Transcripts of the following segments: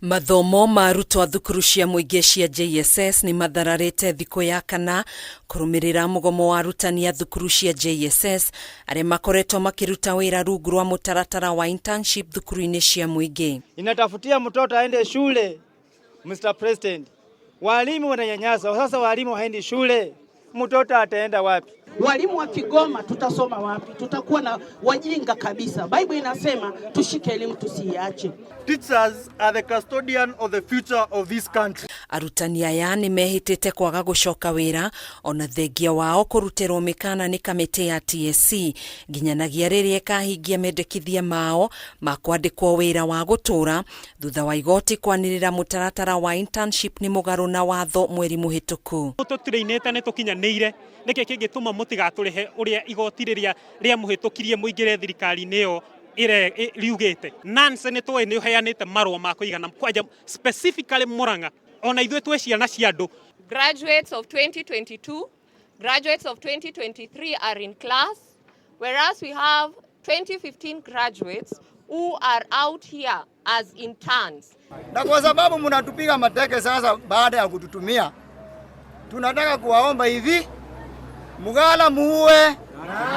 Mathomo ma arutwo a thukuru cia mũingĩ cia JSS nĩ mathararĩte thikũ ya kana kũrũmĩrĩra mũgomo wa arutani a thukuru cia JSS arĩa makoretwo makĩruta wĩra rungu rwa mũtaratara wa internship thukuru-inĩ cia mũingĩ. Inatafutia mtoto aende shule, Mr. President. Walimu wananyanyasa, sasa walimu haendi shule, mtoto ataenda wapi? Walimu wa Kigoma tutasoma wapi? Tutakuwa na wajinga kabisa. Bible inasema tushike elimu tusiiache. Teachers are the custodian of the future of this country. Arutani aya nĩ mehĩtĩte kwaga gũcoka wĩra ona thengia wao kũrutĩrwo mĩkana nĩ kamĩtĩ ya TSC nginyanagia rĩrĩa ĩkahingia mendekithia mao ma kwandĩkwo wĩra wa gũtũũra thutha wa igoti kwanĩrĩra mũtaratara wa internship nĩ mũgarũ na watho mweri mũhĩtũku. Tũtireinĩte nĩ tũkinyanĩire nĩkĩ kĩngĩtũma mũtigatũrĩhe ũrĩa igoti rĩrĩa rĩamũhĩtũkirie mũingĩre thirikari-inĩ ĩyo riugĩte. Nancy nĩ tũĩ nĩ ũheanĩte marũa ma kũigana kwanja specifically Murang'a ona ithuĩ twĩ ciana cia andũ. Graduates of 2022, graduates of 2023 are in class, whereas we have 2015 graduates who are out here as interns. Na kwa sababu mnatupiga mateke sasa baada ya kututumia, tunataka kuwaomba hivi, mugala muue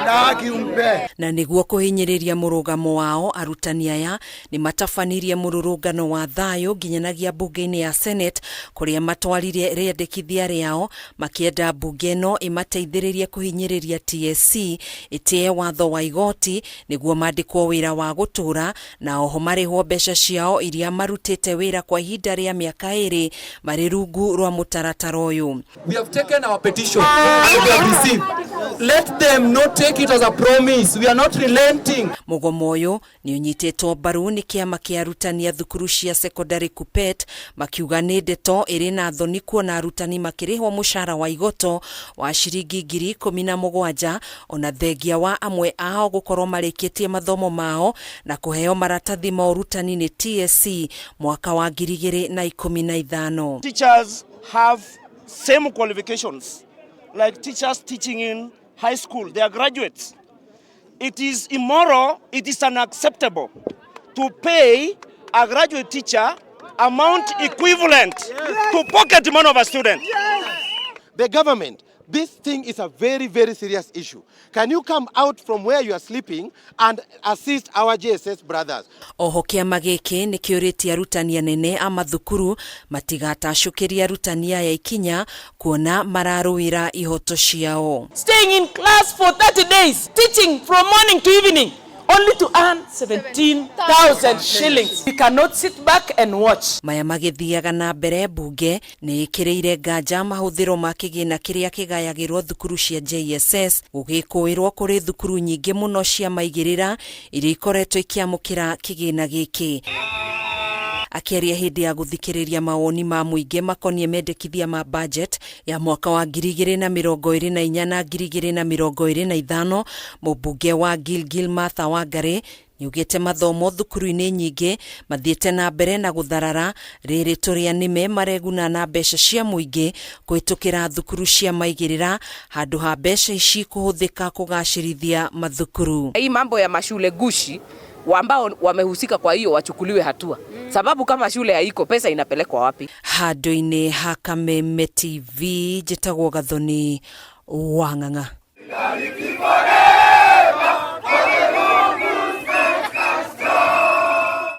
na haki umpe. Na nĩguo kũhinyĩrĩria mũrũgamo wao, arutani aya nĩ matabanirie mũrũrũngano wa thayũ nginyanagia mbunge-inĩ ya Senate kũrĩa matwarire rĩendekithia rĩao makĩenda mbunge ĩno ĩmateithĩrĩrie kũhinyĩrĩria TSC ĩtĩe watho wa igoti nĩguo mandĩkwo wĩra wa gũtũũra na oho marĩhwo mbeca ciao iria marutĩte wĩra kwa ihinda rĩa mĩaka 2 marĩ rungu rwa mũtaratara ũyũ. We have taken our petition and we have received. Let them not take it as a promise. We are not relenting. Mũgomo ũyũ nĩ ũnyitĩtwo mbaru nĩ kĩama kĩa arutani a thukuru cia secondary KUPPET makiuga nĩ ndeto ĩrĩ na thoni kuona arutani makĩrĩhwo mũcara wa igoto wa ciringi 17,000 ona thengia wa amwe ao gũkorwo marĩkĩtie mathomo mao na kũheo maratathi ma ũrutani nĩ TSC mwaka wa 2015. Teachers have same qualifications like teachers teaching in high school. They are graduates. It is immoral, it is unacceptable to pay a graduate teacher amount equivalent to pocket money of a student. The government, this thing is a very, very serious issue. Can you come out from where you are sleeping and assist our JSS brothers? Oho kĩama gĩkĩ nĩ kĩũrĩtie arutani anene a mathukuru matigatacũkĩrie arutani aya ikinya kuona mararũĩra ihoto ciao. Staying in class for 30 days, teaching from morning to evening, only to earn 17,000 shillings. We cannot sit back and watch. Maya magĩthiaga na mbere, mbunge nĩ ĩkĩrĩire nganja mahũthĩro ma kĩgĩna kĩrĩa kĩgayagĩrwo thukuru cia JSS gũgĩkũĩrwo kũrĩ thukuru nyingĩ mũno cia maigĩrĩra iria ikoretwo ikĩamũkĩra kĩgĩna gĩkĩ. Akĩaria hĩndĩ ya gũthikĩrĩria mawoni ma mũingĩ makoniĩ mendekithia ma budget ya mwaka wa 2024 na 2025, mũmbunge wa Gilgil Martha Wangari nĩaugĩte mathomo thukuru-inĩ nyingĩ mathiĩte na mbere na gũtharara rĩrĩ tũrĩa nĩme mareguna na mbeca cia mũingĩ kũhĩtũkĩra thukuru cia maigĩrĩra handũ ha mbeca ici kũhũthĩka kũgacĩrithia mathukuru. Hii mambo ya mashule gushi ambao wamehusika kwa hiyo wachukuliwe hatua, sababu kama shule haiko pesa inapelekwa wapi? Handũ-inĩ ha Kameme TV njĩtagwo Gathoni Wang'ang'a.